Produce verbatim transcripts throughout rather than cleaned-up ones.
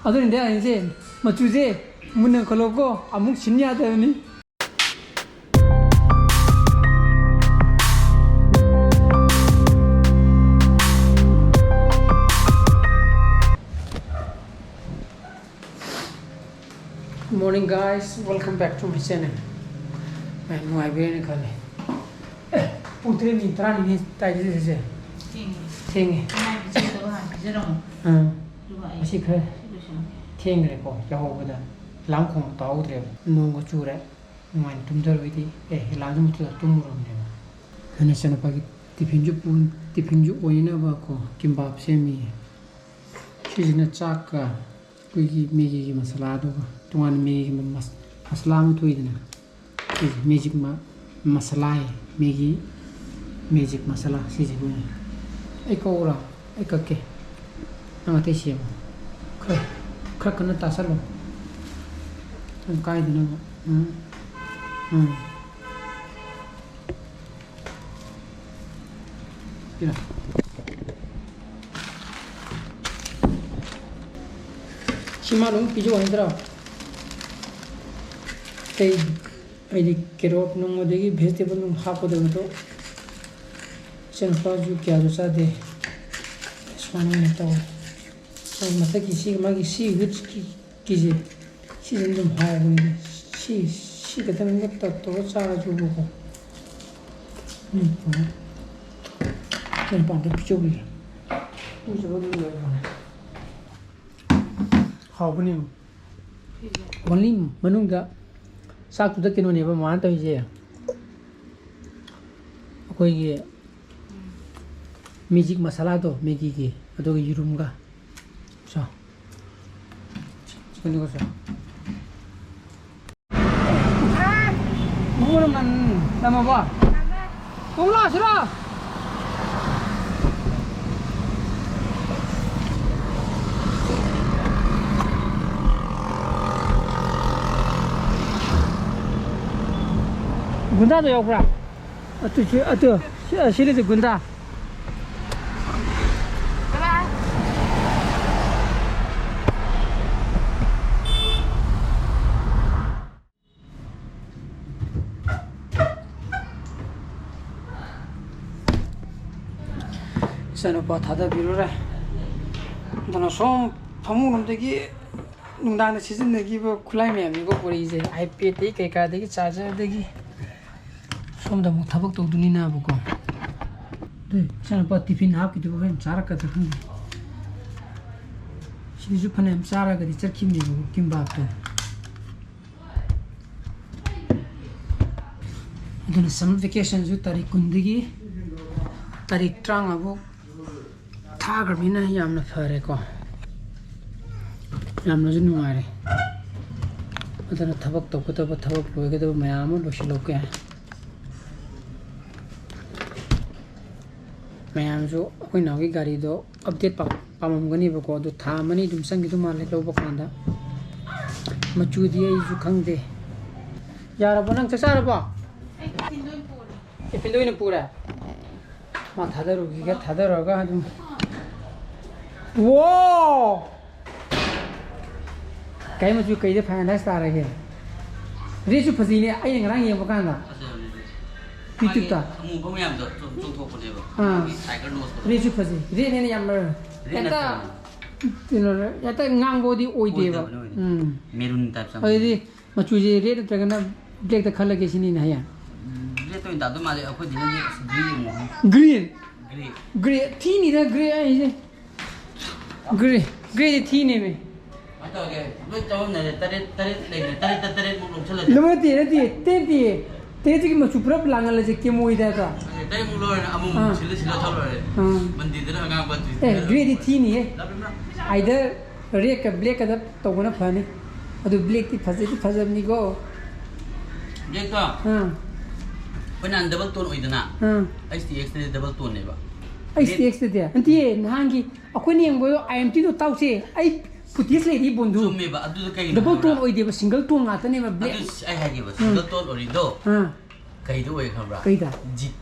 ꯑꯗꯨꯅꯗꯤ ꯍꯥꯏꯁꯦ, ꯃꯆꯨꯁꯦ ꯃꯨꯟꯅ ꯈꯜꯂꯣꯀꯣ, ꯑꯃꯨꯛ ꯁꯤꯟ ꯌꯥꯗꯕꯅꯤ꯫ Good morning, guys, welcome back to my channel. ꯌꯥꯝ ꯅꯨꯡꯉꯥꯏꯕꯤꯔꯦꯅ ꯈꯜꯂꯦ꯫ ꯑꯦ, ꯄꯨꯡ ꯇꯔꯦꯠ ꯃꯤꯅꯤꯠ ꯇꯔꯥꯅꯤꯅꯦ ꯇꯥꯏꯁꯦ ꯁꯤꯁꯦ꯫ ꯊꯦꯡꯉꯦ꯫ ꯊꯦꯡꯉꯦ꯫ ꯏꯃꯥꯏ ꯄꯤꯖꯗꯕ ꯍꯥꯟꯅ ꯄꯤꯖꯔꯝꯃꯣ꯫ ꯑꯥ꯫ ꯑꯗꯨꯒ ꯑꯩ ꯃꯁꯤ ꯈꯔ ꯁꯤ ꯂꯣꯏꯁꯤꯜꯂꯝꯒꯦ꯫ ꯊꯦꯡꯈ꯭ꯔꯦꯀꯣ ꯌꯥꯍꯧꯕꯗ꯫ ꯑꯦꯂꯥꯝ ꯈꯣꯡꯕ ꯇꯥꯍꯧꯗ꯭ꯔꯦꯕ꯫ ꯅꯣꯡꯒ ꯆꯨꯔꯦ꯫ ꯅꯨꯡꯉꯥꯏꯅ ꯇꯨꯝꯊꯔꯨꯕꯩꯗꯤ꯫ ꯑꯦ, ꯑꯦꯂꯥꯝꯁꯨ ꯃꯨꯠꯊꯠꯂ ꯇꯨꯝꯃꯨꯔꯕꯅꯦꯕ꯫ ꯑꯗꯨꯅ ꯏꯆꯟꯅꯨꯄꯥꯒꯤ ꯇꯤꯐꯤꯟꯁꯨ ꯄꯨ-, ꯇꯤꯐꯤꯟꯁꯨ ꯑꯣꯏꯅꯕꯀꯣ ꯀꯤꯝꯕꯥꯞ ꯁꯦꯝꯃꯤꯌꯦ꯫ ꯁꯤꯁꯤꯅ ꯆꯥꯛꯀ ꯑꯩꯈꯣꯏꯒꯤ ꯃꯦꯒꯤꯒꯤ ꯃꯁꯥꯂꯥꯗꯨꯒ, ꯇꯣꯉꯥꯟꯅ ꯃꯦꯒꯤꯒꯤ ꯃꯁ-, ꯃꯁꯥꯂꯥ ꯑꯃ ꯊꯣꯛꯏꯗꯅ, ꯁꯤꯁꯦ ꯃꯦꯖꯤꯛ ꯃ-, ꯃꯁꯥꯂꯥ ꯍꯥꯏꯌꯦ, ꯃꯦꯒꯤ ꯃꯦꯖꯤꯛ ꯃꯁꯥꯂꯥ ꯁꯤꯁꯦ ꯑꯩꯈꯣꯏꯅ꯫ ꯑꯩ ꯀꯛꯎꯔꯣ? ꯑꯩ ꯀꯛꯀꯦ, ꯅꯪ ꯑꯇꯩ ꯁꯦꯝꯃꯣ꯫ ꯈꯔ, ꯈꯔ ꯀꯟꯅ ꯇꯥꯁꯜꯂꯣ, ꯅꯪ ꯀꯥꯏꯗꯅꯕ꯫ ꯎꯝ, ꯎꯝ꯫ ꯁꯤꯔꯣ? ꯁꯤ ꯃꯥ ꯂꯣꯏ ꯄꯤꯖꯧ ꯍꯥꯏꯗ꯭ꯔꯣ? ꯀꯩ, ꯍꯥꯏꯗꯤ ꯀꯦꯔꯣꯠ ꯅꯨꯡ ꯑꯗꯒꯤ ꯚꯦꯖꯤꯇꯦꯕꯜ ꯅꯨꯡ ꯍꯥꯞꯀꯗꯕꯗꯣ ꯏꯆꯥꯅꯨꯄꯥꯁꯨ ꯀꯌꯥꯁꯨ ꯆꯥꯗꯦ꯫ ꯁꯨꯃꯥꯏꯅ ꯑꯣꯏꯅ ꯇꯧꯔꯦ꯫ ꯃꯥꯒꯤ ꯃꯊꯛꯀꯤ ꯁꯤ, ꯃꯥꯒꯤ ꯁꯤ ꯋꯤꯠꯁꯀꯤ ꯀꯤꯁꯦ ꯁꯤꯁꯤꯅ ꯑꯗꯨꯝ ꯍꯥꯎꯕꯅꯤꯅꯦ꯫ ꯁꯤ, ꯁꯤ ꯈꯛꯇꯪꯒ ꯇꯧꯔꯒ ꯆꯥꯔꯁꯨꯕꯀꯣ꯫ ꯎꯝ, ꯎꯝ꯫ ꯀꯩꯅꯣ ꯄꯥꯝꯗ ꯄꯤꯆꯧꯒꯤ ꯄꯤꯆꯧ ꯑꯗꯨꯝ ꯂꯩꯕꯅꯦ꯫ ꯍꯥꯎꯕꯅꯦ꯫ ꯑꯣꯟꯂꯤ ꯃꯅꯨꯡꯗ ꯆꯥꯛꯇꯨꯗ ꯀꯩꯅꯣꯅꯦꯕ ꯃꯥꯅ ꯇꯧꯔꯤꯁꯦ꯫ ꯑꯩꯈꯣꯏꯒꯤ ꯃꯦꯖꯤꯛ ꯃꯁꯥꯂꯥꯗꯣ ꯃꯦꯒꯤꯒꯤ, ꯑꯗꯨꯒ ꯌꯦꯔꯨꯝꯒ꯫ ꯆꯥꯎ꯫ ꯆꯤꯛꯀꯟꯗꯨꯒ ꯆꯥꯎ꯫ ꯃꯣꯔꯣꯛ ꯅꯝ-, ꯅꯝꯃꯕꯣ? ꯀꯣꯡꯂꯥꯁꯤꯔꯣ? ꯒꯨꯟꯗꯥꯗꯣ ꯌꯥꯎꯕ꯭ꯔꯥ? ꯑꯗꯨꯁꯨ, ꯑꯗꯨ, ꯁꯤ, ꯁꯤꯗꯁꯨ ꯒꯨꯟꯗꯥ꯫ ꯀꯅꯥ? ꯏꯆꯥꯅꯨꯄꯥ ꯊꯥꯗꯕꯤꯔꯨꯔꯦ꯫ ꯑꯗꯨꯅ ꯁꯣꯝ ꯐꯃꯨꯡꯂꯣꯝꯗꯒꯤ ꯅꯨꯡꯗꯥꯡꯗ ꯁꯤꯖꯤꯟꯅꯈꯤꯕ ꯈꯨꯠꯂꯥꯏ ꯃꯌꯥꯝꯅꯤꯀꯣ ꯄꯨꯔꯛꯏꯁꯦ, ꯑꯥꯏꯄꯦꯗꯇꯒꯤ ꯀꯩꯀꯥꯗꯒꯤ ꯆꯥꯔꯖꯔꯗꯒꯤ꯫ ꯁꯣꯝꯗ ꯑꯃꯨꯛ ꯊꯕꯛ ꯇꯧꯗꯣꯏꯅꯤꯅꯕꯀꯣ꯫ ꯑꯗꯨ ꯏꯆꯥꯅꯨꯄꯥ ꯇꯤꯐꯤꯟ ꯍꯥꯞꯈꯤꯗꯨꯕꯨ ꯍꯣꯔꯦꯟ ꯆꯥꯔꯛꯀꯗ꯭ꯔꯥ ꯈꯪꯗꯦ꯫ ꯁꯤꯗꯁꯨ ꯐꯅꯌꯥꯝ ꯆꯥꯔꯒꯗꯤ ꯆꯠꯈꯤꯕꯅꯦꯕ ꯀꯤꯝꯕꯥꯞꯇꯣ꯫ ꯑꯗꯨꯅ ꯁꯝꯃꯔ ꯚꯦꯀꯦꯁꯟꯁꯨ ꯇꯥꯔꯤꯛ ꯀꯨꯟꯗꯒꯤ ꯇꯥꯔꯤꯛ ꯇꯔꯥꯃꯉꯥꯐꯥꯎ ꯊꯥꯈ꯭ꯔꯕꯅꯤꯅ ꯌꯥꯝꯅ ꯐꯔꯦꯀꯣ, ꯌꯥꯝꯅꯁꯨ ꯅꯨꯡꯉꯥꯏꯔꯦ꯫ ꯑꯗꯨꯅ ꯊꯕꯛ ꯇꯧꯒꯗꯕ, ꯊꯕꯛ ꯂꯣꯏꯒꯗꯕ ꯃꯌꯥꯝ ꯑꯃ ꯂꯣꯏꯁꯤꯜꯍꯧꯒꯦ꯫ ꯃꯌꯥꯝꯁꯨ ꯑꯩꯈꯣꯏ ꯅꯥꯎꯒꯤ ꯒꯥꯔꯤꯗꯣ ꯑꯞꯗꯦꯠ ꯄꯥꯝꯃꯝꯒꯅꯦꯕꯀꯣ, ꯑꯗꯨ ꯊꯥ ꯑꯃꯅꯤ ꯑꯗꯨꯝ ꯆꯪꯈꯤꯗꯧ ꯃꯥꯜꯂꯦ ꯂꯧꯕ ꯀꯥꯟꯗ꯫ ꯃꯆꯨꯗꯤ ꯑꯩꯁꯨ ꯈꯪꯗꯦ꯫ ꯌꯥꯔꯕꯣ? ꯅꯪ ꯆꯥꯛ ꯆꯥꯔꯕꯣ? ꯇꯤꯐꯤꯟꯗ ꯑꯣꯏꯅ ꯄꯨꯔꯦ꯫ ꯃꯥ ꯊꯥꯗꯔꯨꯈꯤꯒꯦ, ꯊꯥꯗꯔꯨꯔꯒ ꯑꯗꯨꯝ꯫ ꯋꯥꯎ! ꯀꯩ ꯃꯆꯨ, ꯀꯩꯗ ꯐꯥꯏꯅꯦꯜ ꯇꯥꯔꯒꯦ? ꯔꯦꯠꯁꯨ ꯐꯖꯩꯅꯦ, ꯑꯩꯅ ꯉꯔꯥꯡ ꯌꯦꯡꯕ ꯀꯥꯟꯗ꯫ ꯐꯖꯕꯅꯦ꯫ ꯌꯨꯇ꯭ꯌꯨꯕꯇ꯫ ꯃꯥꯒꯤ ꯑꯃꯨꯕ ꯃꯌꯥꯝꯗꯣ ꯆꯣꯡ-, ꯆꯣꯡꯊꯣꯛꯄꯅꯦꯕ꯫ ꯑꯥ꯫ ꯃꯥꯒꯤ ꯇꯥꯏꯒꯔ ꯅꯣꯁꯇꯣ꯫ ꯔꯦꯠꯁꯨ ꯐꯖꯩ꯫ ꯔꯦꯠꯅꯦꯅ ꯌꯥꯝꯅ ꯔꯦꯠ ꯍꯦꯛꯇ ꯅꯠꯇꯕꯅꯦ꯫ ꯀꯩꯅꯣ, ꯍꯦꯛꯇ ꯉꯥꯡꯕꯗꯤ ꯑꯣꯏꯗꯦꯕ꯫ ꯑꯣꯏꯗꯕꯅꯦ, ꯑꯣꯏꯗꯕꯅꯦ꯫ ꯎꯝ꯫ ꯃꯦꯔꯨꯟ ꯇꯥꯏꯞ ꯆꯪꯕꯅꯦ꯫ ꯑꯗꯨꯗꯤ ꯃꯆꯨꯁꯦ ꯔꯦꯠ ꯅꯠꯇ꯭ꯔꯒꯅ ꯕ꯭ꯂꯦꯛꯇ ꯈꯜꯂꯒꯦ ꯁꯤꯅꯤꯅꯦ ꯍꯌꯦꯡ꯫ ꯔꯦꯠꯇ ꯑꯣꯏꯅ ꯇꯥꯗꯧ ꯃꯥꯜꯂꯦ, ꯑꯩꯈꯣꯏꯗꯤ ꯅꯪꯒꯤ ꯑꯁ ꯒ꯭ꯔꯦ ꯑꯃꯨꯛ ꯍꯥꯏ꯫ ꯒ꯭ꯔꯤꯟ꯫ ꯒ꯭ꯔꯦ꯫ ꯒ꯭ꯔꯦ ꯊꯤꯅꯤꯗ ꯒ꯭ꯔꯦ ꯍꯥꯏꯁꯦ꯫ ꯒ꯭ꯔꯦ꯫ ꯒ꯭ꯔꯦꯗꯤ ꯊꯤꯅꯦꯃꯤ꯫ ꯀꯃꯥꯏꯅ ꯇꯧꯔꯒꯦ? ꯂꯣꯏ ꯆꯃꯝꯅꯔꯦ꯫ ꯇꯔꯦꯠ, ꯇꯔꯦꯠ ꯂꯩꯔꯦ꯫ ꯇꯔꯦꯠꯇ ꯇꯔꯦꯠꯃꯨꯛ ꯂꯧꯁꯜꯂꯁꯦ꯫ ꯂꯣꯏ ꯅꯠꯇꯦ, ꯅꯠꯇꯦ, ꯇꯔꯦꯠꯇꯤ꯫ ꯇꯔꯦꯠꯁꯤꯒꯤ ꯃꯆꯨ ꯄꯨꯂꯞ ꯂꯥꯡꯍꯜꯂꯁꯦ, ꯀꯦꯃꯣꯒꯤ ꯇꯥꯏꯞꯇ꯫ ꯇꯔꯦꯠꯃꯨꯛ ꯂꯧꯔꯦ, ꯑꯃꯨꯛ ꯑꯥ꯫ ꯁꯤꯜꯂ ꯁꯤꯜꯂ ꯊꯧꯔ ꯂꯣꯏꯔꯦ꯫ ꯑꯥ꯫ ꯃꯟꯗꯤꯔꯗꯅ ꯑꯉꯥꯡꯕ ꯑꯦ, ꯒ꯭ꯔꯦꯗꯤ ꯊꯤꯅꯤꯍꯦ꯫ ꯂꯥꯞꯄꯤꯃ꯫ Either ꯔꯦꯗꯀ ꯕ꯭ꯂꯦꯛꯀꯗ ꯇꯧꯕꯅ ꯐꯅꯤ꯫ ꯑꯗꯨ ꯕ꯭ꯂꯦꯛꯇꯤ ꯐꯖꯗꯤ ꯐꯖꯕꯅꯤꯀꯣ꯫ ꯕ꯭ꯂꯦꯛꯇꯣ ꯑꯥ꯫ ꯑꯩꯈꯣꯏ ꯅꯍꯥꯟ ꯗꯕꯜ ꯇꯣꯟ ꯑꯣꯏꯗꯅ, ꯑꯥ꯫ ꯑꯩꯆ ꯇꯤ ꯑꯦꯛꯁꯇꯗꯤ ꯗꯕꯜ ꯇꯣꯟꯅꯦꯕ꯫ ꯑꯩꯆ ꯇꯤ ꯑꯦꯛꯁꯇꯗꯤ? ꯅꯠꯇꯤꯌꯦ, ꯅꯍꯥꯟꯒꯤ ꯑꯩꯈꯣꯏꯅ ꯌꯦꯡꯕꯗꯣ ꯑꯥꯏ ꯑꯦꯝ ꯇꯤꯗꯣ ꯇꯥꯎꯁꯦ꯫ ꯑꯩ ꯐꯨꯇꯦꯖ ꯂꯩꯔꯤ ꯕꯣꯟꯗꯨ꯫ ꯆꯨꯝꯃꯦꯕ, ꯑꯗꯨꯗ ꯀꯩꯒꯤꯅꯣ ꯗꯕꯜ ꯇꯣꯟ ꯈꯪꯕ꯭ꯔꯥ? ꯑꯣꯏꯗꯦꯕ, ꯁꯤꯡꯒꯜ ꯇꯣꯟ ꯉꯥꯛꯇꯅꯦꯕ ꯕ꯭ꯂꯦꯛ꯫ ꯑꯗꯨ ꯑꯩ ꯍꯥꯏꯒꯦꯕ, ꯎꯝ꯫ ꯁꯤꯡꯒꯜ ꯇꯣꯟ ꯑꯣꯏꯔꯤꯗꯣ ꯑꯥ꯫ ꯀꯩꯗ ꯑꯣꯏ ꯈꯪꯕ꯭ꯔꯥ? ꯀꯩꯗ? ꯖꯤ-,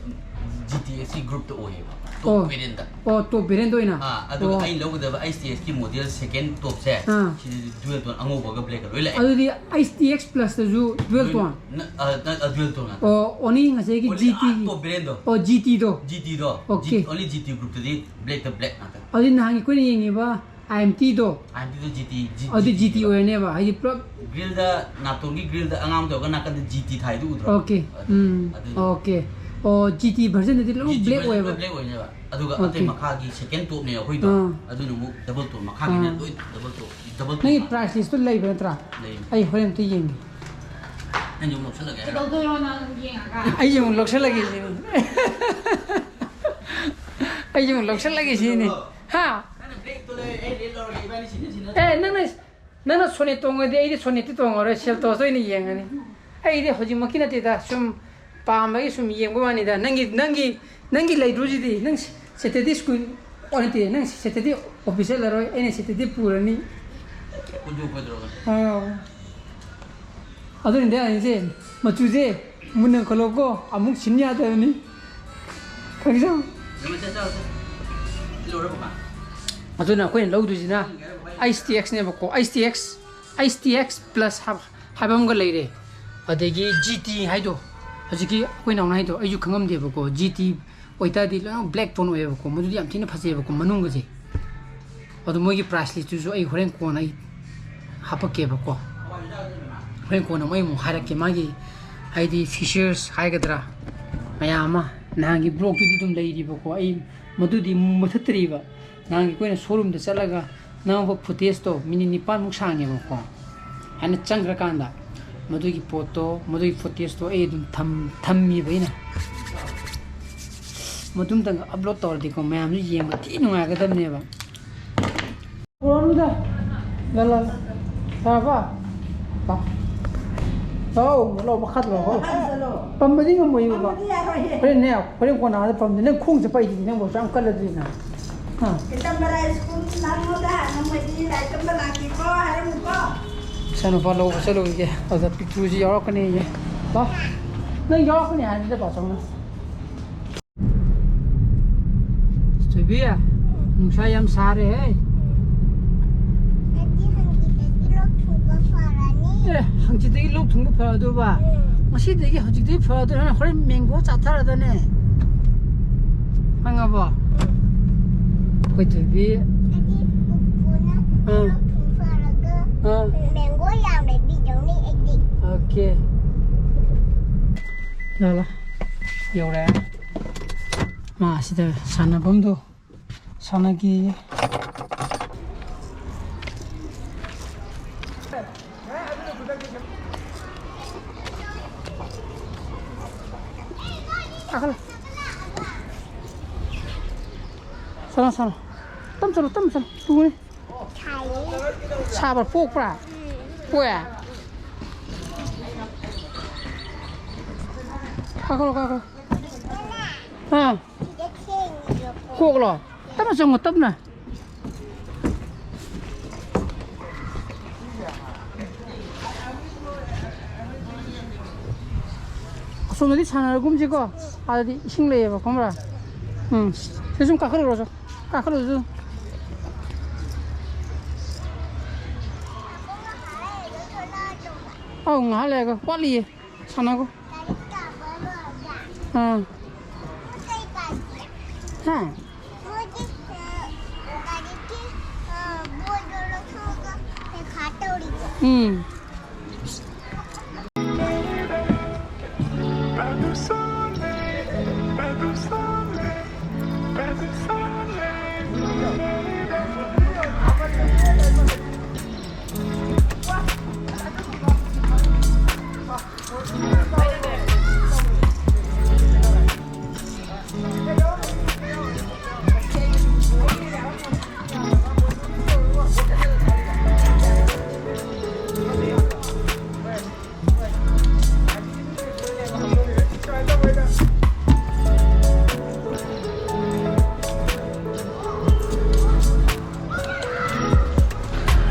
ꯖꯤ ꯇꯤ ꯑꯦꯛꯁꯀꯤ ꯒ꯭ꯔꯨꯞꯇ ꯑꯣꯏꯌꯦꯕ, ꯑꯣ꯫ ꯇꯣꯞ ꯚꯦꯔꯤꯌꯟꯗ꯫ ꯑꯣ, ꯇꯣꯞ ꯚꯦꯔꯤꯌꯟꯗ ꯑꯣꯏꯅ? ꯑꯥ, ꯑꯗꯨꯒ ꯑꯣ꯫ ꯑꯩꯅ ꯂꯧꯒꯗꯕ ꯑꯩꯆ ꯇꯤ ꯑꯦꯛꯁꯀꯤ ꯃꯣꯗꯦꯜ ꯁꯦꯀꯦꯟ ꯇꯣꯞꯁꯦ, ꯑꯥ꯫ ꯁꯤꯗꯗꯤ ꯗ꯭ꯌꯨꯑꯦꯜ ꯇꯣꯟ ꯑꯉꯧꯕꯒ ꯕ꯭ꯂꯦꯛꯀ ꯂꯣꯏ ꯂꯥꯛꯑꯦ꯫ ꯑꯗꯨꯗꯤ ꯑꯩꯆ ꯇꯤ ꯑꯦꯛꯁ ꯄ꯭ꯂꯁꯇꯁꯨ ꯗ꯭ꯌꯨꯑꯦꯜ ꯇꯣꯟ? ꯅ-, ꯑ, ꯅ-, ꯑ, ꯗ꯭ꯌꯨꯑꯦꯜ ꯇꯣꯟ ꯉꯥꯛꯇ꯫ ꯑꯣ, ꯑꯣꯅꯤ ꯉꯁꯥꯏꯒꯤ Only ꯖꯤ ꯇꯤꯒꯤ? ꯇꯣꯞ ꯚꯦꯔꯤꯌꯟꯗꯣ꯫ ꯑꯣ, ꯖꯤ ꯇꯤꯗꯣ? ꯖꯤ ꯇꯤꯗꯣ꯫ ꯑꯣꯀꯦ꯫ ꯑꯣꯟꯂꯤ ꯖꯤ ꯇꯤ ꯒ꯭ꯔꯨꯞꯇꯗꯤ ꯕ꯭ꯂꯦꯛꯇ ꯕ꯭ꯂꯦꯛ ꯉꯥꯛꯇ꯫ ꯑꯗꯨꯗꯤ ꯅꯍꯥꯟꯒꯤ ꯑꯩꯈꯣꯏꯅ ꯌꯦꯡꯉꯤꯕ ꯑꯥꯏ ꯑꯦꯝ ꯇꯤꯗꯣ? ꯑꯥꯏ ꯑꯦꯝ ꯇꯤꯗꯣ ꯖꯤ ꯇꯤ, ꯖꯤ-, ꯑꯗꯨꯗꯤ ꯖꯤ ꯇꯤ ꯖꯤ ꯇꯤ ꯑꯣꯏꯔꯅꯦꯕ, ꯍꯥꯏꯗꯤ ꯄꯨꯂꯞ? ꯒ꯭ꯔꯤꯜꯗ, ꯅꯥꯇꯣꯟꯒꯤ ꯒ꯭ꯔꯤꯜꯗ ꯑꯉꯥꯡꯕ ꯇꯧꯔꯒ ꯅꯥꯀꯟꯗ ꯖꯤ ꯇꯤ ꯊꯥꯏꯗꯨ ꯎꯗ꯭ꯔꯣ? ꯑꯣꯀꯦ꯫ ꯑꯗꯨ, ꯎꯝ꯫ ꯑꯗꯨꯅꯤ꯫ ꯑꯣꯀꯦ꯫ ꯑꯣ, ꯖꯤ ꯇꯤ ꯚꯔꯖꯟꯗꯗꯤ ꯂꯣꯏ ꯖꯤ ꯇꯤ ꯕ꯭ꯂꯦꯛ ꯚꯔꯖꯟ ꯑꯣꯏꯌꯦꯕ? ꯂꯣꯏ ꯕ꯭ꯂꯦꯛ ꯑꯣꯏꯅꯦꯕ꯫ ꯑꯗꯨꯒ ꯑꯣꯀꯦ꯫ ꯑꯇꯩ ꯃꯈꯥꯒꯤ ꯁꯦꯀꯦꯟ ꯇꯣꯞꯅꯦ ꯑꯩꯈꯣꯏꯗꯣ꯫ ꯑꯥ꯫ ꯑꯗꯨꯅ ꯑꯃꯨꯛ ꯗꯕꯜ ꯇꯣꯞ ꯃꯈꯥꯒꯤꯅ ꯑꯥ꯫ ꯂꯣꯏ ꯗꯕꯜ ꯇꯣꯞ, ꯗꯕꯜ ꯇꯣꯞ ꯅꯪꯒꯤ ꯉꯥꯛꯇ꯫ ꯄ꯭ꯔꯥꯏꯁ ꯂꯤꯁꯇꯨ ꯂꯩꯕ ꯅꯠꯇ꯭ꯔꯥ? ꯂꯩ꯫ ꯑꯩ ꯍꯣꯔꯦꯟ ꯑꯝꯇ ꯌꯦꯡꯒꯦ꯫ ꯅꯪꯁꯨ ꯑꯃꯨꯛ ꯂꯧꯁꯜꯂꯒꯦ ꯍꯥꯏꯔꯣ? ꯀꯩꯗꯧꯗꯣꯏꯅꯣ ꯅꯪ ꯌꯦꯡꯉꯒ? ꯑꯩꯁꯦ ꯑꯃꯨꯛ ꯂꯧꯁꯜꯂꯒꯦ ꯁꯤꯅꯤ꯫ ꯑꯩꯁꯦ ꯑꯃꯨꯛ ꯂꯧꯁꯜꯂꯒꯦ ꯁꯤꯅꯤ꯫ ꯍꯥ? ꯅꯪꯅ ꯕ꯭ꯂꯦꯛꯇꯣ ꯂꯩ, ꯑꯩ ꯔꯦꯗ ꯂꯧꯔꯒꯦ, ꯏꯕꯥꯅꯤ ꯁꯤꯟꯅ ꯁꯤꯟꯅ. ꯑꯦ, ꯅꯪꯅ, ꯅꯪꯅ ꯁꯣꯅꯦꯠ ꯇꯣꯡꯉꯗꯤ ꯑꯩꯗꯤ ꯁꯣꯅꯦꯠꯇꯤ ꯇꯣꯡꯉꯔꯣꯏ, ꯁꯦꯜꯇꯣꯁꯇ ꯑꯣꯏꯅ ꯌꯦꯡꯉꯅꯤ꯫ ꯑꯩꯗꯤ ꯍꯧꯖꯤꯛꯃꯛꯀꯤ ꯅꯠꯇꯦꯗ, ꯁꯨꯝ ꯄꯥꯝꯕꯒꯤ ꯁꯨꯝ ꯌꯦꯡꯕ ꯋꯥꯅꯤꯗ꯫ ꯅꯪꯒꯤ, ꯅꯪꯒꯤ, ꯅꯪꯒꯤ ꯂꯩꯗ꯭ꯔꯣꯁꯤꯗꯤ, ꯅꯪ ꯁꯦꯇꯔꯗꯦ ꯁ꯭ꯀꯨꯜ, ꯑꯣ, ꯅꯠꯇꯦ, ꯅꯪ ꯁꯦꯇꯔꯗꯦ ꯑꯣꯐꯤꯁ ꯆꯠꯂꯔꯣꯏ, ꯑꯩꯅ ꯁꯦꯇꯔꯗꯦ ꯄꯨꯔꯅꯤ꯫ ꯀꯨꯟꯖꯣ ꯀꯣꯏꯗ꯭ꯔꯣꯒ? ꯑꯥ꯫ ꯑꯗꯨꯅꯤꯗ ꯑꯩꯁꯦ, ꯃꯆꯨꯁꯦ ꯃꯨꯟꯅ ꯈꯜꯂꯣꯀꯣ, ꯑꯃꯨꯛ ꯁꯤꯟ ꯌꯥꯗꯕꯅꯤ꯫ ꯈꯪꯖꯧ꯫ ꯅꯪ ꯆꯠ ꯆꯠ ꯆꯠ꯫ ꯂꯣꯏꯔꯕꯣ ꯃꯥ? ꯑꯗꯨꯅ ꯑꯩꯈꯣꯏꯅ ꯂꯧꯗꯣꯏꯁꯤꯅ ꯑꯩꯆ ꯇꯤ ꯑꯦꯛꯁꯅꯦꯕꯀꯣ, H T X, H T X plus ꯍꯥꯏꯕ, ꯍꯥꯏꯕ ꯑꯃꯒ ꯂꯩꯔꯦ꯫ ꯑꯗꯒꯤ ꯖꯤ ꯇꯤ ꯍꯥꯏꯗꯣ, ꯍꯧꯖꯤꯛꯀꯤ ꯑꯩꯈꯣꯏ ꯅꯥꯎꯅ ꯍꯥꯏꯗꯣ ꯑꯩꯁꯨ ꯈꯪꯉꯝꯗꯦꯕꯀꯣ, ꯖꯤ ꯇꯤ ꯑꯣꯏꯇꯥꯔꯗꯤ ꯂꯣꯏꯅꯃꯛ ꯕ꯭ꯂꯦꯛ ꯇꯣꯟ ꯑꯣꯏꯌꯦꯕꯀꯣ, ꯃꯗꯨꯗꯤ ꯌꯥꯝ ꯊꯤꯅ ꯐꯖꯩꯑꯕꯀꯣ ꯃꯅꯨꯡꯒꯁꯦ꯫ ꯑꯗꯣ ꯃꯣꯏꯒꯤ ꯄ꯭ꯔꯥꯏꯁ ꯂꯤꯁꯇꯨꯁꯨ ꯑꯩ ꯍꯣꯔꯦꯟ ꯀꯣꯟꯅ ꯑꯩ ꯍꯥꯄꯛꯀꯦꯕꯀꯣ꯫ ꯍꯣꯔꯦꯟ ꯀꯣꯟꯅ ꯑꯃꯨꯛ ꯑꯩ ꯑꯃꯨꯛ ꯍꯥꯏꯔꯛꯀꯦ, ꯃꯥꯒꯤ ꯍꯥꯏꯗꯤ ꯐꯤꯆꯔꯁ ꯍꯥꯏꯒꯗ꯭ꯔꯥ, ꯃꯌꯥꯝ ꯑꯃ꯫ ꯅꯍꯥꯟꯒꯤ ꯕ꯭ꯂꯣꯛꯇꯨꯗꯤ ꯑꯗꯨꯝ ꯂꯩꯔꯤꯕꯀꯣ, ꯑꯩ ꯃꯗꯨꯗꯤ ꯃꯨꯊꯠꯇ꯭ꯔꯤꯕ꯫ ꯅꯍꯥꯟꯒꯤ ꯑꯩꯈꯣꯏꯅ ꯁꯣꯔꯨꯝꯗ ꯆꯠꯂꯒ ꯅꯝꯕ ꯐꯨꯇꯦꯖꯇꯣ ꯃꯤꯅꯤꯠ ꯅꯤꯄꯥꯟꯃꯨꯛ ꯁꯥꯡꯉꯦꯕꯀꯣ꯫ ꯍꯥꯏꯅ ꯆꯪꯈ꯭ꯔꯀꯥꯟꯗ ꯃꯗꯨꯒꯤ ꯄꯣꯠꯇꯣ, ꯃꯗꯨꯒꯤ ꯐꯨꯇꯦꯖꯇꯣ ꯑꯩ ꯑꯗꯨꯝ ꯊꯝ-, ꯊꯝꯃꯤꯕ ꯑꯩꯅ꯫ ꯃꯗꯨꯝꯇꯪ ꯑꯞꯂꯣꯗ ꯇꯧꯔꯗꯤꯀꯣ, ꯃꯌꯥꯝꯁꯨ ꯌꯦꯡꯕ ꯊꯤ ꯅꯨꯡꯉꯥꯏꯒꯗꯕꯅꯦꯕ꯫ ꯄꯨꯔꯛꯑꯅꯨꯗ꯫ ꯂꯥ, ꯂꯥ, ꯂꯥ꯫ ꯌꯥꯔꯕ? ꯂꯥ꯫ ꯂꯥꯛꯑꯣ, ꯂꯥꯛꯑꯣ, ꯃꯈꯥꯗ ꯂꯥꯛꯑꯣ꯫ ꯃꯈꯥꯗ ꯆꯠꯂꯣ꯫ ꯄꯝꯕꯗꯤ ꯉꯝꯃꯣꯏꯕ꯫ ꯄꯝꯕꯗꯤ ꯌꯥꯔꯣꯏꯍꯦ꯫ ꯍꯣꯔꯦꯟꯅꯦ, ꯍꯣꯔꯦꯟ ꯀꯣꯟꯅ ꯑꯥꯗ ꯄꯝꯗꯤ ꯅꯪ ꯈꯣꯡ ꯆꯠꯄ ꯍꯩꯇ꯭ꯔꯗꯤ ꯅꯪꯕꯨ ꯑꯁꯨꯛ ꯌꯥꯝ ꯀꯜꯂꯗꯤ ꯅꯪ꯫ ꯍꯥ? ꯄꯤꯇꯝꯕꯔꯥ ꯁ꯭ꯀꯨꯜ ꯅꯪꯉꯣꯟꯗ ꯅꯪ ꯃꯩꯇꯩ ꯂꯥꯏꯔꯤꯛ ꯇꯝꯕ ꯂꯥꯛꯀꯦꯀꯣ ꯍꯥꯏꯔꯝꯃꯨꯀꯣ꯫ ꯏꯆꯥꯅꯨꯄꯥ ꯂꯧꯕ ꯆꯠꯂꯨꯈꯤꯒꯦ꯫ ꯑꯗꯨꯗ ꯄꯤꯛꯇ꯭ꯔꯨꯁꯨ ꯌꯥꯎꯔꯛꯀꯅꯤꯌꯦ꯫ ꯂꯥ꯫ ꯅꯪ ꯌꯥꯎꯔꯛꯀꯅꯤ ꯍꯥꯏꯕꯅꯤꯗ, ꯄꯥꯆꯧꯅ꯫ ꯕꯤ, ꯅꯨꯡꯁꯥ ꯌꯥꯝ ꯁꯥꯔꯦꯍꯦ꯫ ꯑꯗꯨꯗꯤ ꯍꯪꯆꯤꯠꯇꯒꯤ ꯂꯣꯛ ꯊꯨꯡꯕ ꯐꯔꯅꯤ꯫ ꯑꯦ, ꯍꯪꯆꯤꯠꯇꯒꯤ ꯂꯣꯛ ꯊꯨꯡꯕ ꯐꯔꯗꯣꯏꯕ? ꯎꯝ꯫ ꯉꯁꯤꯗꯒꯤ, ꯍꯧꯖꯤꯛꯇꯒꯤ ꯐꯔꯗꯣꯏꯅ ꯍꯣꯔꯦꯟ ꯃꯦꯡꯒꯣ ꯆꯥꯊꯔꯗꯅꯦ꯫ ꯈꯪꯉꯕꯣ? ꯎꯝ꯫ ꯑꯩꯈꯣꯏ ꯊꯣꯏꯕꯤ꯫ ꯑꯗꯨꯗꯤ ꯄꯨꯄꯨꯅ ꯑꯥ꯫ ꯂꯣꯛ ꯊꯨꯡ ꯐꯔꯒ ꯑꯥ꯫ ꯃꯦꯡꯒꯣ ꯌꯥꯝ ꯂꯩꯕꯤꯗꯧꯅꯤ ꯑꯩꯗꯤ꯫ ꯑꯣꯀꯦ꯫ ꯂꯥ, ꯂꯥ꯫ ꯌꯧꯔꯦ꯫ ꯃꯥ ꯑꯁꯤꯗ ꯁꯥꯟꯅꯐꯝꯗꯣ ꯁꯥꯟꯅꯒꯦꯌꯦ꯫ ꯀꯥꯈꯠꯂꯣ꯫ ꯁꯥꯟꯅ, ꯁꯥꯟꯅ꯫ ꯇꯞ ꯆꯠꯂꯣ, ꯇꯞ ꯆꯠꯂꯣ꯫ ꯇꯨꯅꯤ꯫ ꯁꯥꯏꯌꯦ꯫ ꯁꯥꯕ꯭ꯔꯥ? ꯄꯣꯛꯄ꯭ꯔꯥ? ꯎꯝ꯫ ꯄꯣꯛꯑꯦ? ꯀꯥꯈꯠꯂꯣ, ꯀꯥꯈꯠꯂꯣ꯫ ꯑꯥ꯫ ꯁꯤꯗ ꯊꯦꯡꯉꯤꯕ ꯄꯣꯛ꯫ ꯀꯣꯛꯂꯣ? ꯇꯞꯅ ꯆꯪꯉꯣ, ꯇꯞꯅ꯫ ꯑꯁꯣꯝꯗꯗꯤ ꯁꯥꯟꯅꯔꯒꯨꯝꯁꯤꯀꯣ꯫ ꯑꯥꯗꯗꯤ ꯏꯁꯤꯡ ꯂꯩꯌꯦꯕ, ꯈꯪꯕ꯭ꯔꯥ? ꯎꯝ꯫ ꯁꯤ ꯁꯨꯝ ꯀꯥꯈꯠꯂꯨꯔꯣ, ꯁꯨꯝ꯫ ꯀꯥꯈꯠꯂꯨꯔꯣ, ꯁꯨꯝ꯫ ꯑꯧ, ꯉꯥꯏꯍꯥꯛ ꯂꯩꯔꯒ꯫ ꯋꯥꯠꯂꯤꯌꯦ꯫ ꯁꯥꯟꯅꯒꯣ꯫ ꯂꯥꯏꯔꯤꯛ ꯇꯥꯛꯄ ꯂꯣꯏꯔꯒ꯫ ꯑꯥ꯫ ꯄꯣꯠ ꯆꯩ ꯄꯥꯏꯒꯦ꯫ ꯍꯥ? ꯃꯣꯏꯒꯤ, ꯑ, ꯂꯥꯏꯔꯤꯛꯀꯤ, ꯑ, ꯕꯣꯏꯗꯣ ꯂꯧꯊꯣꯛꯑꯒ ꯄꯩꯈꯥ ꯇꯧꯔꯤꯕ꯫ ꯎꯝ꯫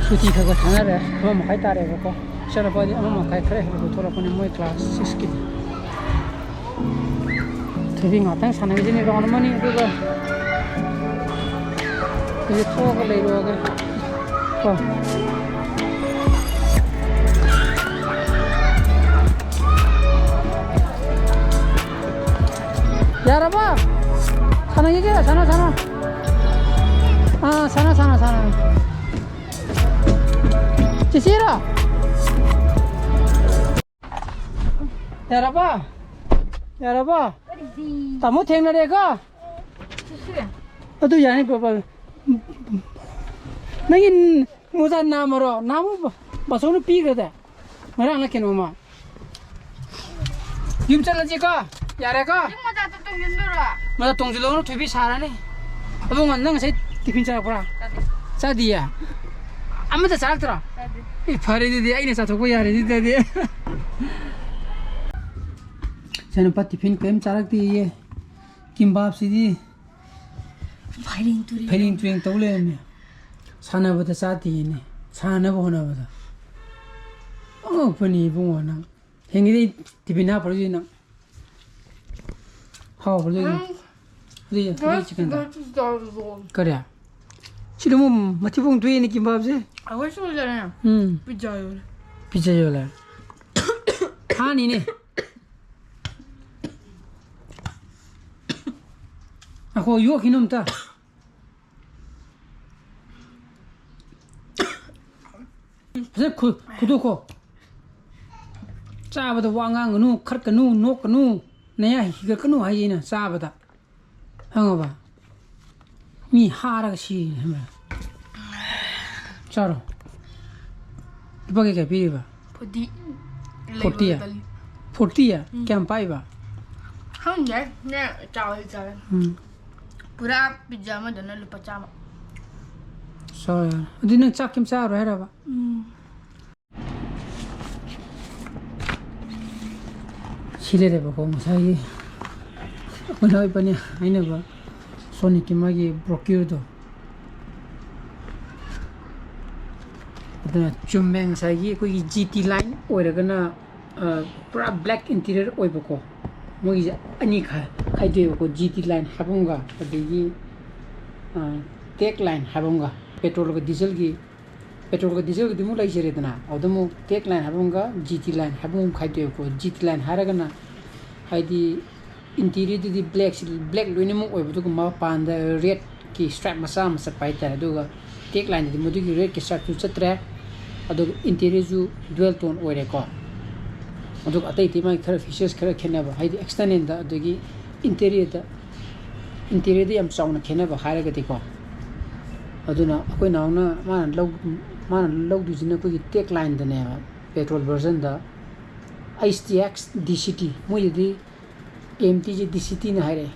ꯁꯨꯇꯤ ꯈꯔ ꯈꯔ ꯊꯥꯅꯔꯦ, ꯑꯃ ꯃꯈꯥꯏ ꯇꯥꯔꯦꯕꯀꯣ꯫ ꯏꯆꯥꯅꯨꯄꯥꯗꯤ ꯑꯃ ꯃꯈꯥꯏ ꯈꯔ ꯍꯦꯜꯂꯛꯄ ꯊꯣꯛꯂꯛꯄꯅꯦ, ꯃꯣꯏ class six ꯀꯤ꯫ ꯊꯣꯏꯕꯤ ꯉꯥꯛꯇꯪ ꯁꯥꯟꯅꯈꯤꯁꯤꯅꯦ round ꯑꯃꯅꯤ, ꯑꯗꯨꯒ ꯊꯣꯛꯑꯒ ꯂꯩꯔꯣꯒ꯫ ꯀꯣ꯫ ꯌꯥꯔꯕ? ꯁꯥꯟꯅꯈꯤꯒꯦ, ꯁꯥꯟꯅ, ꯁꯥꯟꯅ꯫ ꯑꯥ, ꯁꯥꯟꯅ, ꯁꯥꯟꯅ, ꯁꯥꯟꯅ꯫ ꯆꯤꯆꯦꯔꯣ? ꯌꯥꯔꯕ? ꯌꯥꯔꯕ? ꯀꯔꯤꯗꯤ? ꯇꯥꯃꯣ ꯊꯦꯡꯅꯔꯦꯀꯣ? ꯁꯤꯁꯦ꯫ ꯑꯗꯨ ꯌꯥꯅꯤ, ꯕꯕꯥ꯫ ꯅꯪꯒꯤ ꯃꯣꯖꯥ ꯅꯥꯝꯃꯔꯣ? ꯅꯍꯥꯟꯃꯨꯛ ꯕꯥꯆꯧꯅ ꯄꯤꯈ꯭ꯔꯗ? ꯉꯔꯥꯡꯅ ꯀꯩꯅꯣꯝꯃ꯫ ꯌꯨꯝ ꯆꯠꯂꯁꯤꯀꯣ? ꯌꯥꯔꯦꯀꯣ? ꯅꯪ ꯃꯣꯖꯥꯗꯣ ꯇꯣꯡꯁꯤꯟꯗꯣꯏꯔꯣ? ꯃꯣꯖꯥ ꯇꯣꯡꯁꯤꯜꯂꯣꯅ ꯊꯣꯏꯕꯤ ꯁꯥꯔꯅꯤ꯫ ꯑꯕꯨꯡꯉꯣ, ꯅꯪ ꯉꯁꯥꯏ ꯇꯤꯐꯤꯟ ꯆꯥꯔꯛꯄ꯭ꯔꯥ? ꯆꯥꯗꯦ꯫ ꯆꯥꯗꯤꯌꯦ? ꯑꯃꯠꯇ ꯆꯥꯔꯛꯇ꯭ꯔꯣ? ꯆꯥꯗꯦ꯫ ꯑꯦ, ꯐꯔꯦ ꯑꯗꯨꯗꯤ, ꯑꯩꯅ ꯆꯥꯊꯣꯛꯄ ꯌꯥꯔꯦ ꯑꯗꯨꯗꯤ꯫ ꯏꯆꯥꯅꯨꯄꯥ ꯇꯤꯐꯤꯟ ꯀꯔꯤꯝ ꯆꯥꯔꯛꯇꯦꯌꯦ꯫ ꯀꯤꯝꯕꯥꯞꯁꯤꯗꯤ ꯐꯩꯔꯦꯡ ꯇꯨꯔꯦꯡ꯫ ꯐꯩꯔꯦꯡ ꯇꯨꯔꯦꯡ ꯇꯧ ꯂꯩꯔꯝꯃꯦ꯫ ꯁꯥꯟꯅꯕꯗ ꯆꯥꯗꯦꯌꯦꯅꯦ꯫ ꯁꯥꯟꯅꯕ ꯍꯣꯠꯅꯕꯗ꯫ ꯑꯉꯛꯄꯅꯤ ꯏꯕꯨꯡꯉꯣ ꯅꯪ꯫ ꯍꯌꯦꯡꯒꯤꯗꯤ ꯇꯤꯐꯤꯟ ꯍꯥꯞꯄꯔꯣꯏꯁꯤ ꯅꯪ꯫ ꯍꯥꯎꯕ꯭ꯔꯣ ꯑꯗꯨꯗꯤ? ꯎꯝ꯫ ꯑꯗꯨꯗꯤ, ꯑꯗꯨꯗꯤ chicken ꯗꯣ꯫ ꯀꯔꯤ? ꯁꯤꯗ ꯑꯃꯨꯛ ꯃꯊꯤꯕꯣꯡ ꯊꯣꯛꯑꯦꯅꯦ ꯀꯤꯝꯕꯥꯞꯁꯦ꯫ ꯑꯩꯈꯣꯏ ꯁ꯭ꯀꯨꯜꯗꯅꯦ꯫ ꯎꯝ꯫ ꯄꯤꯖꯥ ꯌꯣꯜꯂꯦ꯫ ꯄꯤꯖꯥ ꯌꯣꯜꯂꯦ꯫ ꯍꯥꯅꯤꯅꯦ꯫ ꯑꯩꯈꯣꯏ ꯌꯣꯛꯈꯤꯅꯨ ꯑꯝꯇ꯫ ꯐꯖꯅ ꯈꯨ-, ꯈꯨꯗꯣꯛꯈꯣ꯫ ꯆꯥꯕꯗ ꯋꯥ ꯉꯥꯡꯒꯅꯨ, ꯈꯠꯀꯅꯨ, ꯅꯣꯛꯀꯅꯨ, ꯅꯌꯥ ꯍꯤꯒꯠꯀꯅꯨ ꯍꯥꯏꯁꯦ ꯑꯩꯅ ꯆꯥꯕꯗ꯫ ꯈꯪꯉꯕ? ꯃꯤ ꯍꯥꯔꯒ ꯁꯤꯔꯤꯅꯦ, ꯈꯪꯕ꯭ꯔꯥ? ꯆꯥꯔꯣ꯫ ꯂꯨꯄꯥ ꯀꯌꯥ ꯀꯌꯥ ꯄꯤꯔꯤꯕ? ꯐꯣꯔꯇꯤ꯫ ꯐꯣꯔꯇꯤ? ꯂꯩꯕꯗ ꯂꯤ-, ꯐꯣꯔꯇꯤ? ꯎꯝ꯫ ꯀꯌꯥꯝ ꯄꯥꯏꯕ? ꯈꯪꯗꯦ꯫ ꯅꯦ, ꯆꯥꯎꯋꯦ, ꯆꯥꯎꯋꯦ꯫ ꯎꯝ꯫ ꯄꯨꯔꯥ ꯄꯤꯖꯥ ꯑꯃꯗꯅ ꯂꯨꯄꯥ ꯆꯥꯝꯃ꯫ ꯆꯥꯎꯋꯦ꯫ ꯑꯗꯨꯗꯤ ꯅꯪ ꯆꯥꯛ ꯀꯩꯝ ꯆꯥꯔꯔꯣꯏ ꯍꯥꯏꯔꯕ? ꯎꯝ꯫ ꯁꯤ ꯂꯩꯔꯦꯕꯀꯣ, ꯉꯁꯥꯏꯒꯤ ꯑꯩꯈꯣꯏꯅ ꯏꯕꯥꯅꯤ ꯍꯥꯏꯅꯕ ꯁꯣꯅꯤꯛꯀꯤ ꯃꯥꯒꯤ brochure ꯗꯣ꯫ ꯑꯗꯨꯅ ꯆꯨꯝꯃꯦ, ꯉꯁꯥꯏꯒꯤ ꯑꯩꯈꯣꯏꯒꯤ G T line ꯑꯣꯏꯔꯒꯅ, ꯑ, ꯄꯨꯔꯥ black interior ꯑꯣꯏꯕꯀꯣ꯫ ꯃꯣꯏꯒꯤꯁꯦ ꯑꯅꯤ ꯈꯥꯏ-, ꯈꯥꯏꯗꯣꯛꯑꯦꯕꯀꯣ, G T line ꯍꯥꯞꯐꯝꯒ ꯑꯗꯒꯤ, ꯑ, ꯇꯦꯛ ꯂꯥꯏꯟ ꯍꯥꯏꯕ ꯑꯃꯒ, ꯄꯦꯇ꯭ꯔꯣꯜꯒ ꯗꯤꯖꯜꯒꯤ, ꯄꯦꯇ꯭ꯔꯣꯜꯒ ꯗꯤꯖꯜꯒꯤꯗꯤ ꯑꯃꯨꯛ ꯂꯩꯖꯔꯦꯗꯅ, ꯑꯗꯨꯗ ꯑꯃꯨꯛ ꯇꯦꯛ ꯂꯥꯏꯟ ꯍꯥꯏꯕ ꯑꯃꯒ ꯖꯤ ꯇꯤ ꯂꯥꯏꯟ ꯍꯥꯏꯕ ꯑꯃ ꯈꯥꯏꯗꯣꯛꯑꯦꯕꯀꯣ꯫ ꯖꯤ ꯇꯤ ꯂꯥꯏꯟ ꯍꯥꯏꯔꯒꯅ ꯍꯥꯏꯗꯤ ꯏꯟꯇꯤꯔꯤꯌꯔꯗꯨꯗꯤ ꯕ꯭ꯂꯦꯛꯁꯤ, ꯕ꯭ꯂꯦꯛ ꯂꯣꯏꯅꯃꯛ ꯑꯣꯏꯕ, ꯑꯗꯨꯒ ꯃꯄꯥꯟꯗ ꯔꯦꯠꯀꯤ ꯁ꯭ꯇ꯭ꯔꯥꯏꯞ ꯃꯆꯥ ꯑꯃ ꯆꯠꯄ ꯍꯥꯏꯇꯥꯔꯦ꯫ ꯑꯗꯨꯒ ꯇꯦꯛ ꯂꯥꯏꯟꯗꯗꯤ ꯃꯗꯨꯒꯤ ꯔꯦꯠꯀꯤ ꯁ꯭ꯇ꯭ꯔꯥꯏꯞꯁꯨ ꯆꯠꯇ꯭ꯔꯦ, ꯑꯗꯨꯒ ꯏꯟꯇꯤꯔꯤꯌꯔꯁꯨ ꯗ꯭ꯌꯨꯑꯦꯜ ꯇꯣꯟ ꯑꯣꯏꯔꯦꯀꯣ꯫ ꯑꯗꯨꯒ ꯑꯇꯩ ꯑꯇꯩ ꯃꯥꯒꯤ ꯈꯔ ꯐꯤꯆꯔꯁ ꯈꯔ ꯈꯦꯠꯅꯕ, ꯍꯥꯏꯗꯤ ꯑꯦꯛꯁꯇꯔꯅꯦꯜꯗ ꯑꯗꯒꯤ ꯏꯟꯇꯤꯔꯤꯌꯔꯗ, ꯏꯟꯇꯤꯔꯤꯌꯔꯗ ꯌꯥꯝ ꯆꯥꯎꯅ ꯈꯦꯠꯅꯕ ꯍꯥꯏꯔꯒꯗꯤꯀꯣ꯫ ꯑꯗꯨꯅ ꯑꯩꯈꯣꯏ ꯅꯥꯎꯅ ꯃꯥꯅ ꯂꯧ-, ꯃꯥꯅ ꯂꯧꯗꯣꯏꯁꯤꯅ ꯑꯩꯈꯣꯏꯒꯤ ꯇꯦꯛ ꯂꯥꯏꯟꯗꯅꯦꯕ, petrol ꯚꯔꯖꯟꯗ꯫ H T X D C T, ꯃꯣꯏꯗꯗꯤ ꯑꯦꯝ ꯇꯤꯁꯦ ꯗꯤ ꯁꯤ ꯇꯤꯅ ꯍꯥꯏꯔꯛꯑꯦ꯫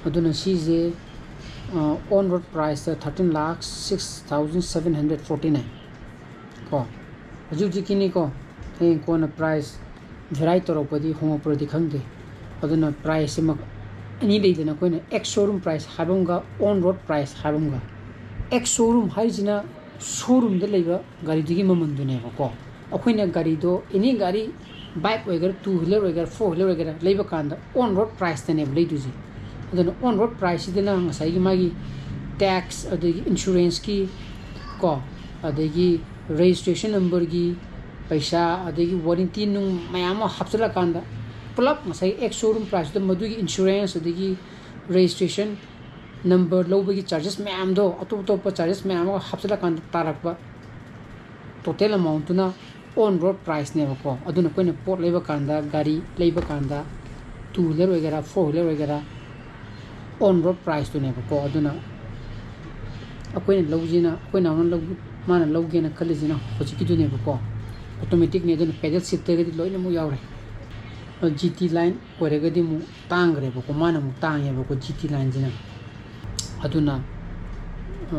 ꯑꯗꯨꯅ ꯁꯤꯁꯦ ꯑꯣꯟ road ꯄ꯭ꯔꯥꯏꯁꯇ thirteen lakh six thousand seven hundred forty nine ꯀꯣ, ꯍꯧꯖꯤꯛ ꯍꯧꯖꯤꯛꯀꯤꯅꯤꯀꯣ꯫ ꯍꯌꯦꯡ ꯀꯣꯟꯅ ꯄ꯭ꯔꯥꯏꯁ ꯚꯦꯔꯥꯏ ꯇꯧꯔꯛꯄꯗꯤ, ꯍꯣꯡꯉꯛꯄꯗꯤ ꯈꯪꯗꯦ꯫ ꯑꯗꯨꯅ ꯄ꯭ꯔꯥꯏꯁꯁꯦ ꯃꯈ-, ꯑꯅꯤ ꯂꯩꯗꯅ, ꯑꯩꯈꯣꯏꯅ ꯑꯦꯛꯁ ꯁꯣꯔꯨꯝ ꯄ꯭ꯔꯥꯏꯁ ꯍꯥꯏꯕ ꯑꯃꯒ ꯑꯣꯟ ꯔꯣꯗ ꯄ꯭ꯔꯥꯏꯁ ꯍꯥꯏꯕ ꯑꯃꯒ꯫ ꯑꯦꯛꯁ ꯁꯣꯔꯨꯝ ꯍꯥꯏꯔꯤꯁꯤꯅ ꯁꯣꯔꯨꯝꯗ ꯂꯩꯕ ꯒꯥꯔꯤꯗꯨꯒꯤ ꯃꯃꯜꯗꯨꯅꯦꯕꯀꯣ꯫ ꯑꯩꯈꯣꯏꯅ ꯒꯥꯔꯤꯗꯣ, ꯑꯦꯅꯤ ꯒꯥꯔꯤ, ꯕꯥꯏꯛ ꯑꯣꯏꯒꯦꯔꯥ, ꯇꯨ ꯋꯤꯂꯔ ꯑꯣꯏꯒꯦꯔꯥ, ꯐꯣꯔ ꯋꯤꯂꯔ ꯑꯣꯏꯒꯦꯔꯥ, ꯂꯩꯕ ꯀꯥꯟꯗ ꯑꯣꯟ ꯔꯣꯗ ꯄ꯭ꯔꯥꯏꯁꯇꯅꯦꯕ ꯂꯩꯗꯣꯏꯁꯦ꯫ ꯑꯗꯨꯅ ꯑꯣꯟ ꯔꯣꯗ ꯄ꯭ꯔꯥꯏꯁꯁꯤꯗꯅ ꯉꯁꯥꯏꯒꯤ ꯃꯥꯒꯤ ꯇꯦꯛꯁ, ꯑꯗꯒꯤ ꯏꯟꯁꯨꯔꯦꯟꯁꯀꯤ ꯀꯣ, ꯑꯗꯒꯤ ꯔꯦꯖꯤꯁꯇ꯭ꯔꯦꯁꯟ ꯅꯝꯕꯔꯒꯤ ꯄꯩꯁꯥ, ꯑꯗꯒꯤ ꯋꯥꯔꯦꯟꯇꯤ ꯅꯨꯡ ꯃꯌꯥꯝ ꯑꯃ ꯍꯥꯞꯆꯤꯜꯂꯀꯥꯟꯗ, ꯄꯨꯂꯞ ꯉꯁꯥꯏꯒꯤ ꯑꯦꯛꯁ ꯁꯣꯔꯨꯝ ꯄ꯭ꯔꯥꯏꯁꯇꯨꯗ ꯃꯗꯨꯒꯤ ꯏꯟꯁꯨꯔꯦꯟꯁ, ꯑꯗꯒꯤ ꯔꯦꯖꯤꯁꯇ꯭ꯔꯦꯁꯟ ꯅꯝꯕꯔ ꯂꯧꯕꯒꯤ ꯆꯥꯔꯖꯦꯁ ꯃꯌꯥꯝꯗꯣ, ꯑꯇꯣꯞ ꯑꯇꯣꯞꯄ ꯆꯥꯔꯖꯦꯁ ꯃꯌꯥꯝ ꯑꯃ ꯍꯥꯞꯆꯤꯜꯂꯀꯥꯟꯗ ꯇꯥꯔꯛꯄ ꯇꯣꯇꯦꯜ ꯑꯦꯃꯥꯎꯟꯠꯇꯨꯅ ꯑꯣꯟ ꯔꯣꯗ ꯄ꯭ꯔꯥꯏꯁꯅꯦꯕꯀꯣ꯫ ꯑꯗꯨꯅ ꯑꯩꯈꯣꯏꯅ ꯄꯣꯠ ꯂꯩꯕ ꯀꯥꯟꯗ, ꯒꯥꯔꯤ ꯂꯩꯕ ꯀꯥꯟꯗ, ꯇꯨ ꯋꯤꯂꯔ ꯑꯣꯏꯒꯦꯔꯥ, ꯐꯣꯔ ꯋꯤꯂꯔ ꯑꯣꯏꯒꯦꯔꯥ, ꯑꯣꯟ ꯔꯣꯗ ꯄ꯭ꯔꯥꯏꯁꯇꯨꯅꯦꯕꯀꯣ꯫ ꯑꯗꯨꯅ ꯑꯩꯈꯣꯏꯅ ꯂꯧꯁꯤꯅ, ꯑꯩꯈꯣꯏ ꯅꯥꯎꯅ ꯂꯧ-, ꯃꯥꯅ ꯂꯧꯒꯦꯅ ꯈꯜꯂꯤꯁꯤꯅ ꯍꯧꯖꯤꯛꯀꯤꯗꯨꯅꯦꯕꯀꯣ, ꯑꯣꯇꯣꯃꯦꯇꯤꯛꯅꯤ꯫ ꯑꯗꯨꯅ ꯄꯦꯗꯜ ꯁꯤꯐꯇꯒꯗꯤ ꯂꯣꯏꯅꯃꯛ ꯌꯥꯎꯔꯦ꯫ ꯖꯤ ꯇꯤ ꯂꯥꯏꯟ ꯑꯣꯏꯔꯒꯗꯤ ꯑꯃꯨꯛ ꯇꯥꯡꯈ꯭ꯔꯦꯕꯀꯣ, ꯃꯥꯅ ꯑꯃꯨꯛ ꯇꯥꯡꯉꯦꯕꯀꯣ, ꯖꯤ ꯇꯤ ꯂꯥꯏꯟꯁꯤꯅ꯫ ꯑꯗꯨꯅ, ꯑ,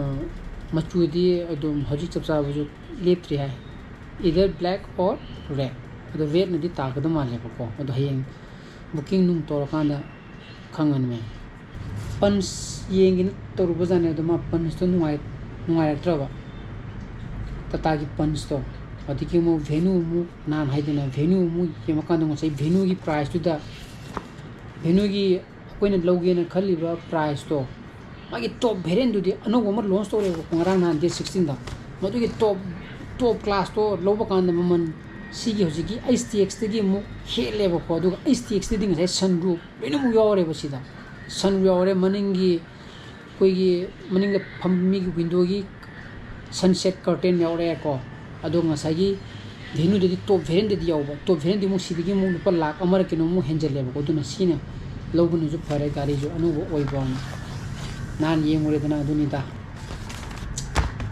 ꯃꯆꯨꯗꯤ ꯑꯗꯨꯝ ꯍꯧꯖꯤꯛ ꯆꯞ ꯆꯥꯕꯁꯨ ꯂꯦꯞꯇ꯭ꯔꯤ ꯍꯥꯏ, either black or red꯫ ꯑꯗꯣ ꯔꯦꯗꯅꯗꯤ ꯇꯥꯒꯗꯧ ꯃꯥꯜꯂꯦꯕꯀꯣ꯫ ꯑꯗꯣ ꯍꯌꯦꯡ ꯕꯨꯀꯤꯡ ꯅꯨꯡ ꯇꯧꯔꯀꯥꯟꯗ ꯈꯪꯉꯅꯤ꯫ ꯄꯟꯁ ꯌꯦꯡꯒꯦꯅ ꯇꯧꯔꯨꯕꯖꯥꯠꯅꯦ, ꯑꯗꯣ ꯃꯥ ꯄꯟꯁꯇꯣ ꯅꯨꯡꯉꯥꯏ-, ꯅꯨꯡꯉꯥꯏꯔꯛꯇ꯭ꯔꯕ, ꯇꯥꯇꯥꯒꯤ ꯄꯟꯁꯇꯣ꯫ ꯑꯗꯒꯤ ꯑꯃꯨꯛ ꯚꯦꯅꯨ ꯑꯃꯨꯛ ꯅꯍꯥꯟ ꯍꯥꯏꯗꯅ ꯚꯦꯅꯨ ꯑꯃꯨꯛ ꯌꯦꯡꯉꯀꯥꯟꯗ ꯉꯁꯥꯏ ꯚꯦꯅꯨꯒꯤ ꯄ꯭ꯔꯥꯏꯁꯇꯨꯗ, ꯚꯦꯅꯨꯒꯤ ꯑꯩꯈꯣꯏꯅ ꯂꯧꯒꯦꯅ ꯈꯜꯂꯤꯕ ꯄ꯭ꯔꯥꯏꯁꯇꯣ, ꯃꯥꯒꯤ ꯇꯣꯞ ꯚꯦꯔꯤꯌꯦꯟꯗꯨꯗꯤ ꯑꯅꯧꯕ ꯑꯃ ꯂꯣꯟꯁ ꯇꯧꯔꯦꯕꯀꯣ, ꯉꯔꯥꯡ ꯅꯍꯥꯟ ꯗꯦꯠ ꯁꯤꯛꯁꯇꯤꯟꯗ꯫ ꯃꯗꯨꯒꯤ ꯇꯣꯞ ꯇꯣꯞ ꯀ꯭ꯂꯥꯁꯇꯣ ꯂꯧꯕ ꯀꯥꯟꯗ ꯃꯃꯜ ꯁꯤꯒꯤ ꯍꯧꯖꯤꯛꯀꯤ ꯑꯩꯆ ꯇꯤ ꯑꯦꯛꯁꯇꯒꯤ ꯑꯃꯨꯛ ꯍꯦꯜꯂꯦꯕꯀꯣ꯫ ꯑꯗꯨꯒ ꯑꯩꯆ ꯇꯤ ꯑꯦꯛꯁꯇꯗꯤ ꯉꯁꯥꯏ ꯁꯟ ꯔꯨꯞ ꯂꯣꯏꯅꯃꯛ ꯌꯥꯎꯔꯦꯕ ꯁꯤꯗ꯫ ꯁꯟ ꯔꯨꯞ ꯌꯥꯎꯔꯦ, ꯃꯅꯤꯡꯒꯤ ꯑꯩꯈꯣꯏꯒꯤ ꯃꯅꯤꯡꯗ ꯐꯝꯕ ꯃꯤꯒꯤ ꯋꯤꯟꯗꯣꯒꯤ ꯁꯟꯁꯦꯠ ꯀꯔꯇꯦꯟ ꯌꯥꯎꯔꯛꯑꯦꯀꯣ꯫ ꯑꯗꯣ ꯉꯁꯥꯏꯒꯤ ꯚꯦꯅꯨꯗꯗꯤ ꯇꯣꯞ ꯚꯦꯔꯤꯌꯦꯟꯗꯗꯤ ꯌꯥꯎꯕ, ꯇꯣꯞ ꯚꯦꯔꯤꯌꯦꯟꯗꯤ ꯑꯃꯨꯛ ꯁꯤꯗꯒꯤ ꯑꯃꯨꯛ ꯂꯨꯄꯥ ꯂꯥꯛ ꯑꯃꯔ ꯀꯩꯅꯣꯃꯨꯛ ꯍꯦꯟꯖꯜꯂꯦꯕꯀꯣ꯫ ꯑꯗꯨꯅ ꯁꯤꯅ ꯂꯧꯕꯅꯁꯨ ꯐꯔꯦ, ꯒꯥꯔꯤꯁꯨ ꯑꯅꯧꯕ ꯑꯣꯏꯕ ꯑꯃ꯫ ꯅꯍꯥꯟ ꯌꯦꯡꯉꯨꯔꯦꯗꯅ, ꯑꯗꯨꯅꯤꯗ꯫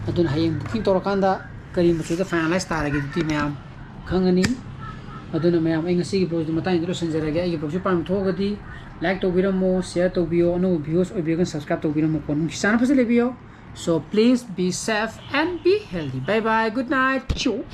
ꯑꯗꯨꯅ ꯍꯌꯦꯡ ꯕꯨꯀꯤꯡ ꯇꯧꯔꯀꯥꯟꯗ ꯀꯔꯤ ꯃꯆꯨꯗ ꯐꯥꯏꯅꯦꯂꯥꯏꯁ ꯇꯥꯔꯒꯦ ꯑꯗꯨꯗꯤ ꯃꯌꯥꯝ ꯈꯪꯉꯅꯤ꯫ ꯑꯗꯨꯅ ꯃꯌꯥꯝ, ꯑꯩ ꯉꯁꯤꯒꯤ ꯕ꯭ꯂꯣꯒꯁꯤ ꯃꯇꯥꯡꯁꯤꯗ ꯂꯣꯏꯁꯤꯟꯖꯔꯒꯦ꯫ ꯑꯩꯒꯤ ꯕ꯭ꯂꯣꯒꯁꯤ ꯄꯥꯝꯕ ꯊꯣꯛꯑꯒꯗꯤ ꯂꯥꯏꯛ ꯇꯧꯕꯤꯔꯝꯃꯣ, ꯁꯤꯌꯔ ꯇꯧꯕꯤꯌꯣ, ꯑꯅꯧꯕ ꯚ꯭ꯌꯨꯋꯔꯁ ꯑꯣꯏꯕꯤꯔꯒꯅ ꯁꯕꯁꯀ꯭ꯔꯥꯏꯕ ꯇꯧꯕꯤꯔꯝꯃꯣꯀꯣ꯫ ꯅꯨꯡꯁꯤ ꯆꯥꯟꯅ ꯐꯖꯅ ꯂꯩꯕꯤꯌꯣ꯫ So please be safe and be healthy. Bye bye. Good night. Chew.